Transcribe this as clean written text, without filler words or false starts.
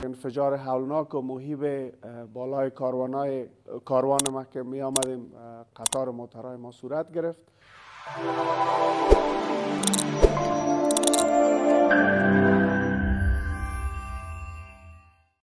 انفجار هولناک و مهیب بالای کاروان ما که می آمدیم، قطار موترهای ما صورت گرفت.